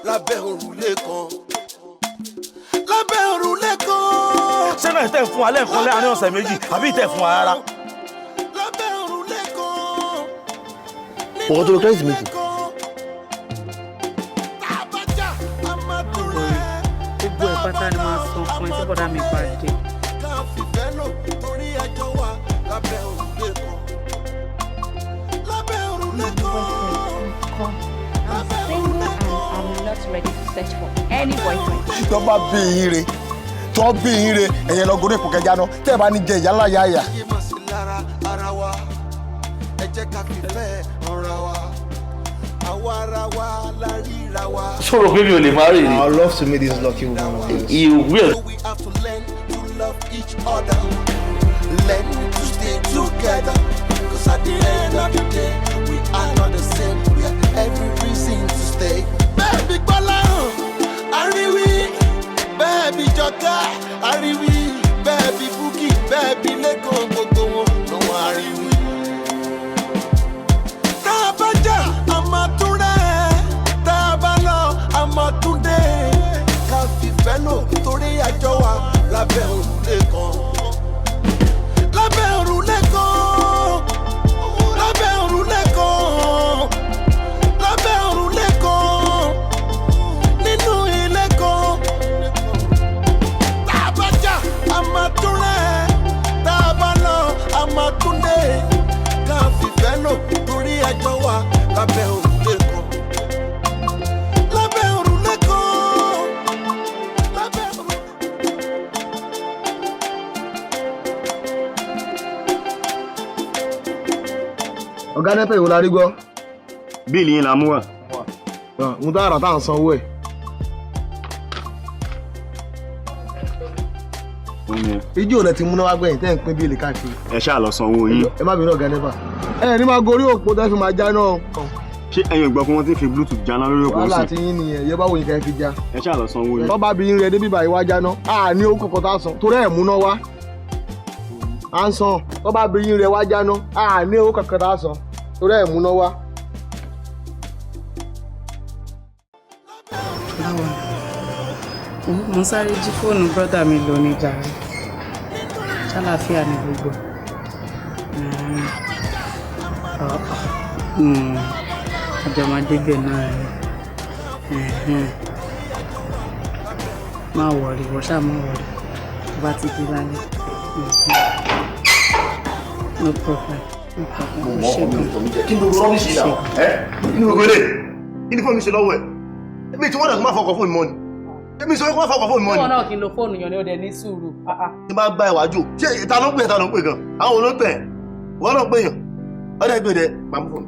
Lábẹ́ òrùlé kan, lábẹ́ òrùlé kan. Ṣé náà tẹ̀ fún wa lẹ́ẹ̀kan láàrin ọ̀sẹ̀ 2 àbí tẹ̀ fún wa rárá? Lábẹ́ òrùlé kan. Ọkọ tó lọ credit mi kù. Tá a bá jà, a máa tún rẹ̀. Gbogbo ẹ̀ pátá ni máa san fún ẹ tí bọ́dà mi bá dé. Ká fìfẹ́ lò torí ẹjọ́ wa lábẹ́ òrùlé kan. Lábẹ́ òrùlé kan. I'm single and I'm not ready to search for any boyfriend. Tó bá bí yín re, tó bí yín re, ẹ̀yẹ lọ gorí ipò kẹjá náà tẹ́ ẹ bá ní jẹ ìyá ńlá yá yà. Ayé mà sí lára ara wa, ẹ jẹ́ ká fìfẹ́ ọ̀ra wa, àwa ara wa la ríra wa. Ṣòro pé mi ò lè má rí ni. I would love to meet this lucky woman of yours. You will. So we have to learn to love each other, learn to stay together. 'Cause at the end of the day, we are not the same. We have every reason to stay. Bẹ́ẹ̀ni Gbọ́láhàn, àríwí, bẹ́ẹ̀ni Jọkẹ́, àríwí, bẹ́ẹ̀ni Búkì, bẹ́ẹ̀ni Lẹ́kàn, gbogbo wọn ló wọ́n àríwí. Tá a bá jà, a máa tún rẹ̀. Tá a bá lọ, a máa tún dé. Ká fìfẹ́ lò torí àjọ wa lábẹ́ òrùlé kan. Lábẹ́ òrùlé kan. Lábẹ́ òrùlé kan. Lábẹ́ òrùlé kan. Nínú ilé kan. Tá a bá jà, a máa tún rẹ̀. Tá a bá lọ, a máa tún dé. Ká fìfẹ́ lò torí àjọ wa lábẹ́ òrùlé kan. Lábẹ́ òrùlé kan. Lábẹ́ òrùlé. Ọ̀gá NEPA, ìwò la rí gbọ́. Bill yín la mú wá. Ń tá àrà tá à ń sanwó ẹ̀. Ijó rẹ ti múná wá gbẹ̀yìn tẹ́ ń pín bill káàkiri. Ẹ ṣáà lọ sanwó yín. Ẹ má bínú, ọ̀gá NEPA. Ẹ ní máa gorí òpó tẹ́ fi máa já náà. Ṣé ẹ̀yin ò gbọ́ pé wọ́n ti fi Bluetooth jáná lórí òpó Wàhálà sí? ti yín nìyẹn, yẹ bá wo yín kẹ́ fi já. Ẹ ṣáà lọ sanwó yín. Tọ́ bá bí yín rẹ débi báyìí wá jáná. A ní owó kọ̀ọ̀kan tá a san torí ẹ̀ múná wá. À ń san tọ́ bá bí yín rẹ wá jáná. A ní owó kọ̀ọ̀kan tá a san torí ẹ̀ múná wá. Báwo ni? Mo ń sáré jí fóònù brother mi lò ní jàre. Ṣàlàáfíà ni gbogbo. Àjọmọdébẹ̀ náà ni. Má worry, wọ́n ṣáà má worry. Tó bá ti dé lálẹ́. No problem. No problem. Mo Ó mọ ṣé ọkọ mi gan. ò tọ́ mi jẹ. Kí ni gbogbo rubbish yìí náà? Ẹ́ kí ni gbogbo eré? Kí ni fóònù mi ṣe lọ́wọ́ ẹ̀? Èmi tí wọ́n dà kó má fọkàn fóònù mọ́ ni. Èmi sọ pé kó má fọkàn fóònù mọ́ ni. Fóònù náà kí n lo fóònù yàn ni ó dẹ̀ ní sùúrù. Ah, ah. Tí n bá gbá ìwájú, ṣé ìta ló ń pè, ìta ló ń pè gan? Àwọn olóńtẹ̀, wọ́n náà pè yàn. Ọ̀dẹ̀ gbé dẹ, máa mú fóònù,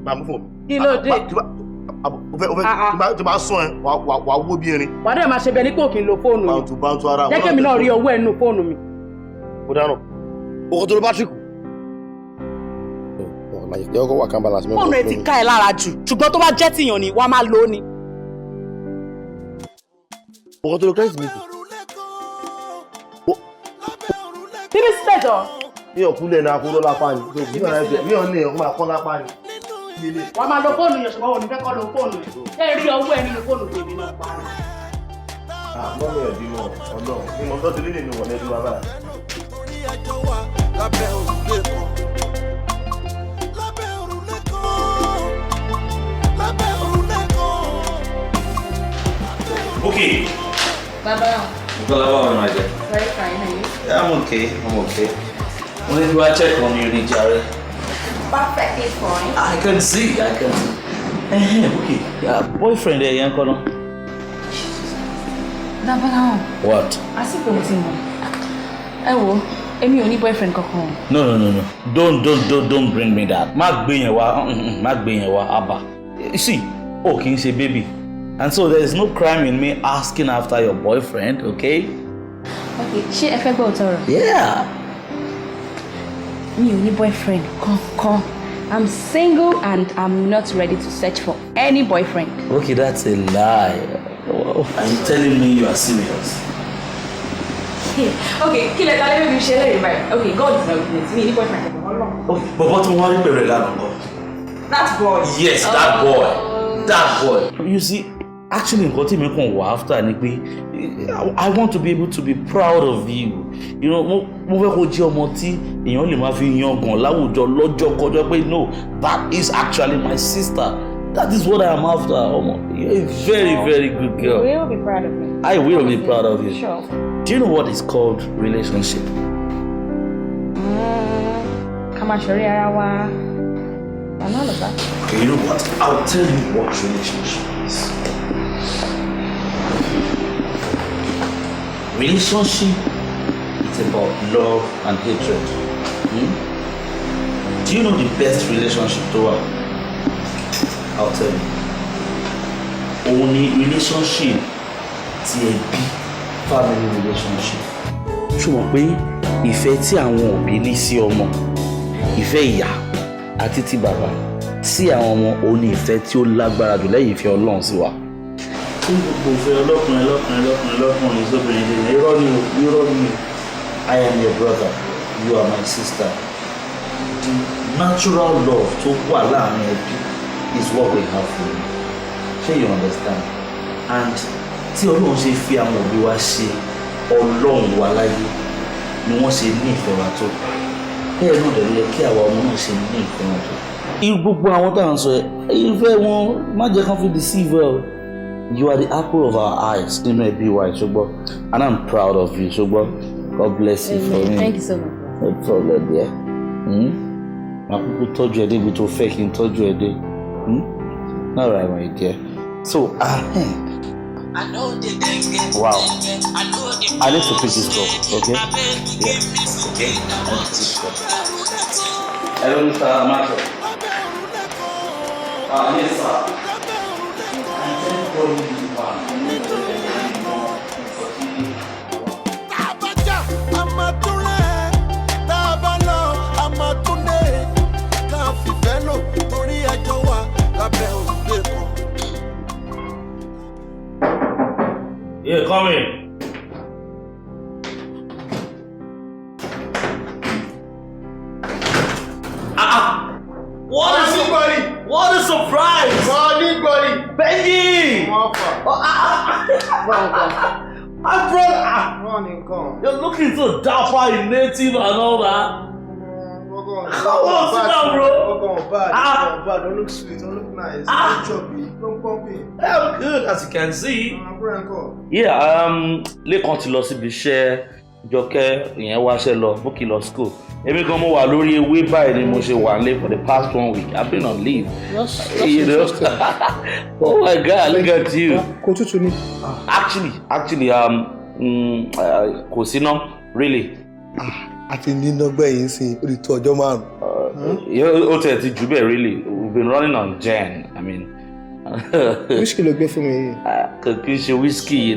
máa mú fóònù. Kí ló dé? O fẹ́ Ah, ah. tí bá sún ẹ, wà á wó bí irin. Wàá dẹ̀ máa ṣe bẹ́ẹ̀ ní pé òkè ń lo fóònù mi. Báńtù báńtù ara. Jẹ́ kémi náà rí owó ẹ̀ nínú fóònù mi. Mo dáràn. Owó tó ló bá tìkù. Yẹ kó wà kán balance. Fóònù ẹ ti ká ẹ lára jù, ṣùgbọ́n tó bá jẹ́ tìyàn ni wàá máa lò ó ni. Ọkọ tó lọ credit mi kù. Bíbí sílẹ̀ jọ. Mi ò kúlẹ̀ náà kó ló lápá ni. Mi ò ní ẹ̀kọ́ máa kọ́ lápá ni. Wàá máa lo fóònù yẹn, ṣùgbọ́n òní fẹ́ kọ́ lo fóònù ẹ̀. Ṣé ẹ rí owó ẹ nínú fóònù tèmi náà? Àmọ́ mi ò bímọ ọlọ́run. Mi mọ̀ tó ti lílè mi wọ̀ lẹ́nu bàbá. Torí àjọ wa lábẹ́ òrùlé kan. Lábẹ́ òrùlé kan. Lábẹ́ òrùlé kan. Okay. Baba, Bukola, báwo ni wàá jẹ? very fine, and you? Yeah, I'm okay. I'm okay. Mo ní kí wá check on you ní jàre. Perfectly fine. I can see, I can see. Okay. Yeah, boyfriend ẹ̀ yẹn kọ́ náà. Baba, What? Àsìkò mo ti mọ̀. Ẹ wo, èmi ò ní boyfriend kankan. No, no, no, no. Don't, don't, don't, don't bring me that. Má gbé yẹn wá, má gbé yẹn wá, Abba. You see, o kì í ṣe baby. And so there is no crime in me asking after your boyfriend, okay? Okay, ṣé ẹ fẹ́ gbọ́ òótọ́ ọ̀rọ̀? Yeah. Mi ò ní boyfriend kankan. I'm single and I'm not ready to search for any boyfriend. Okay, that's a lie. Are you telling me you are serious? Okay, kí lẹ ta lé mi ṣe lẹ́yìn báyìí? Okay, God is my witness. Mi ò ní boyfriend kankan. Ọlọ́run. Okay, bọ̀bọ̀ tí mo wá rí pẹ̀lú ẹ̀ lánàá ńkọ́? That boy. Yes, that boy. That boy. You see, Actually, nǹkan tí mi kàn wà after ni pé I want to be able to be proud of you. Mo fẹ́ kó jẹ́ ọmọ tí èèyàn lè máa fi yangàn láwùjọ lọ́jọ́ kọjọ́ pé no, that is actually my sister. That is what I am after. Ọmọ, you're a very, very good girl. You will be proud of me. I will be proud of you. Sure. Do you know what is called relationship? Ká máa ṣọ̀rẹ́ ara wa and all of that. Okay, you know what? I'll tell you what relationship is. Relationship is about love and hatred. Hmm? Do you know the best relationship to have? I'll tell you. Òun ni relationship ti ẹbí, family relationship. Ṣé o mọ̀ pé ìfẹ́ tí àwọn òbí ní sí ọmọ, ìfẹ́ ìyá àti ti bàbá sí àwọn ọmọ, òun ni ìfẹ́ tí ó lágbára jù lẹ́yìn ìfẹ́ Ọlọ́run sí wa? Tí gbogbo ìfẹ́ ọlọ́kùnrin lọ́kùnrin lọ́kùnrin lọ́kùnrin sóbìnrin ṣe ní, irọ́ ni o, irọ́ ni o. I am your brother, you are my sister. The natural love tó wà láàrin ẹbí is what we have for you. Ṣé you understand? And tí Ọlọ́run ṣe fi àwọn òbí wa ṣe Ọlọ́run wa láyé ni wọ́n ṣe ní ìfẹ́ wa tó, bẹ́ẹ̀ náà dẹ̀ ló yẹ kí àwa ọmọ náà ṣe ní ìfẹ́ wọn tó. Irú gbogbo àwọn tá à ń sọ ẹ, ìfẹ́ wọn, má jẹ́ kán fi deceive ẹ o. You are the apple of our eyes nínú ẹbí wa, ṣùgbọ́n, and I'm proud of you, ṣùgbọ́n God bless you for me. Thank you so much. No problem there. Màá kúkú tọ́jú ẹ débi tó fẹ́ kí n tọ́jú ẹ dé. All right, my dear. So, wow. I need to pick this up, okay? Yeah. Okay. I need to pick this up. Hello, Mr. Michael. Ah, yes, sir. I'm just calling you back. Tá a máa tún rẹ̀, tá a bá lọ, a máa tún dé. Ká fìfẹ́ lò torí ẹjọ́ wa lábẹ́ òrùlé kan. Yeah, come in. Ah, what a surprise! Anybody? Benji! My brother! You're looking so dapper in native and all that. Come on, sit down, bro. Bad, Ah. bad. Don't look sweet, don't look nice. Ah. Don't chubby, don't pumpy. I'm good, as you can see. Àbúrò ẹ̀ ń kọ́. Yeah, Lékan ti lọ síbi iṣẹ́, Jọkẹ́ ìyẹn wáṣẹ́ lọ, Bókì lọ school. Èmi gan mo wà lórí ewé báyìí ni mo ṣe wà nílé for the past one week. I've been on leave. That's You know? interesting. Oh my God, look at you. Kò tútù ni. Actually, kò síná, really. Àti níná gbẹ̀yìn sí, ó lè tó ọjọ́ 5. Ó tẹ̀ ti jù bẹ́ẹ̀, really. We've been running on gen. I mean. Whiskey ló gbé fún mi yìí. Kò kí n ṣe whiskey.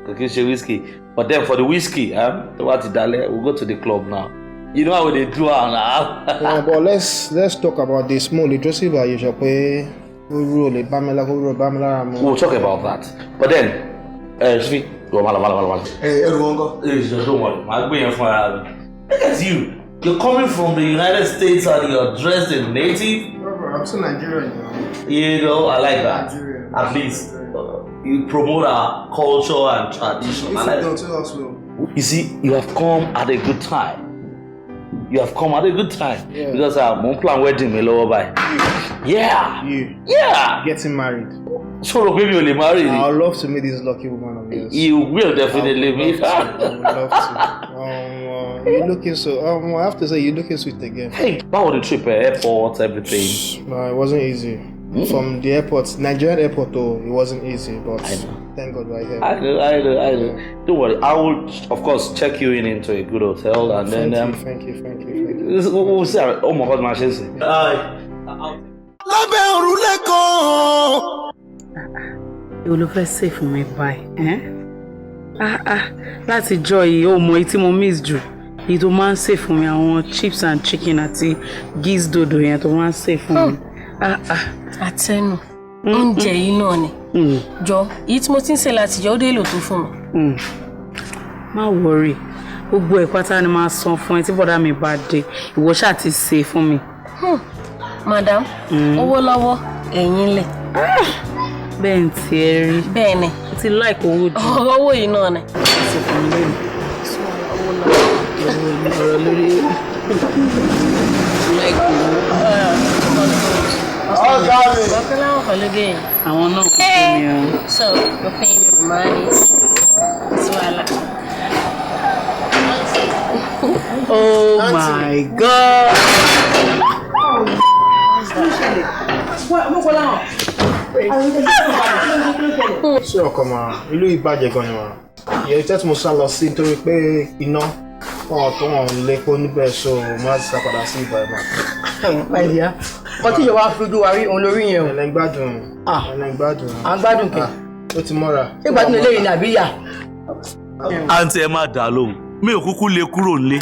Kò kí n ṣe whiskey. But then for the whiskey, tó bá ti dalẹ̀, we'll go to the club now. You know how they do am now. Yeah, but let's talk about this. Mo lè dúró sí ìbàyè sọ pé ó rú ò lè bá mi lára, ó rú ò bá mi lára mu. We'll talk about that. But then, Ṣífì, go malo malo malo malo. Ẹ ẹrù wọn kọ́. Hey, don't worry, màá gbé yẹn fún ara mi. Look at you. You're coming from the United States and you're dressed in native. I'm still Nigerian. I like that. Nigerian. At least you promote our culture and tradition. I If like you don't, who else will? You see, you have come at a good time. You have come at a good time. Yeah. Because mo ń plan wedding mi lọ́wọ́ báyìí. Yeah. You Yeah. getting married. Ṣé o rò pé mi ò lè marry ni? I would love to meet this lucky woman of yours. You will definitely I meet would her. love to. I would love to. You looking so. I have to say, you looking sweet again. Hey, báwo ni trip ẹ, airport, everything? No, it wasn't easy. From the airport, Nigerian airport though, it wasn't easy, but thank God we're here. I know, I know, I know. Don't worry, I will, of course, check you in into a good hotel and then Thank you, thank you, thank you, thank you. We'll see. Oh my God, my ṣe. Lábẹ́ òrùlé kan. Èwo ló fẹ́ sè fún mi báyìí? Ẹ́n? Ah ah, láti jọ yìí, ó mọ èyí tí mo miss jù, èyí tó máa ń sè fún mi, àwọn chips and chicken àti geese dodo yẹn tó máa ń sè fún mi. Ah ah. Àtẹnu oúnjẹ yìí náà ni jọ, èyí tí mo ti ń sè láti jọ ó dé èlò tó fún mi. Má worry, gbogbo ẹ̀ pátá ni máa san fún ẹ tí bọ́dà mi bá dé. Ìwọ ṣáà ti sè fún mi. Madam, owó lọ́wọ́ ẹ̀yìn lẹ̀. Bẹ́ẹ̀ ń tiẹ̀ rí. Bẹ́ẹ̀ ni. O ti like owó jù. Ọ̀rọ̀ owó yìí náà ni. Ṣe fún mi lónìí. Ọ̀rọ̀ lórí like owó. Ọ̀gá mi. Ọ̀kan láwọn kan ló gé yẹn. Àwọn náà kò fún mi o. So, you're paying me my money. It's wahala. Oh my God. Ṣé ọkọ máa ìlú ìbàjẹ́ gan ni mà? Ìyẹn tẹ́tí mo sá lọ sí nítorí pé iná wọn tó wọn lépo níbẹ̀, so mo á ti sá padà sí ìbàdàn. My dear, kọ́ tí ìjọba fi ojú wa rí òun lórí yẹn o. Ẹ̀lẹ́ ń gbádùn. Ẹ̀lẹ́ ń gbádùn. À ń gbádùn kẹ̀. Ó ti mọ́ra. Ṣé gbádùn eléyìí ni àbí ìyà? Àǹtí, ẹ má dà lóhùn, mi ò kúkú lè kúrò nílé.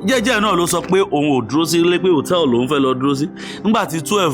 Jẹ́jẹ́ náà ló sọ pé òun ò dúró sí ilé, pé hòtẹ́ẹ̀lì lòún fẹ́ lọ dúró sí nígbà tí 12.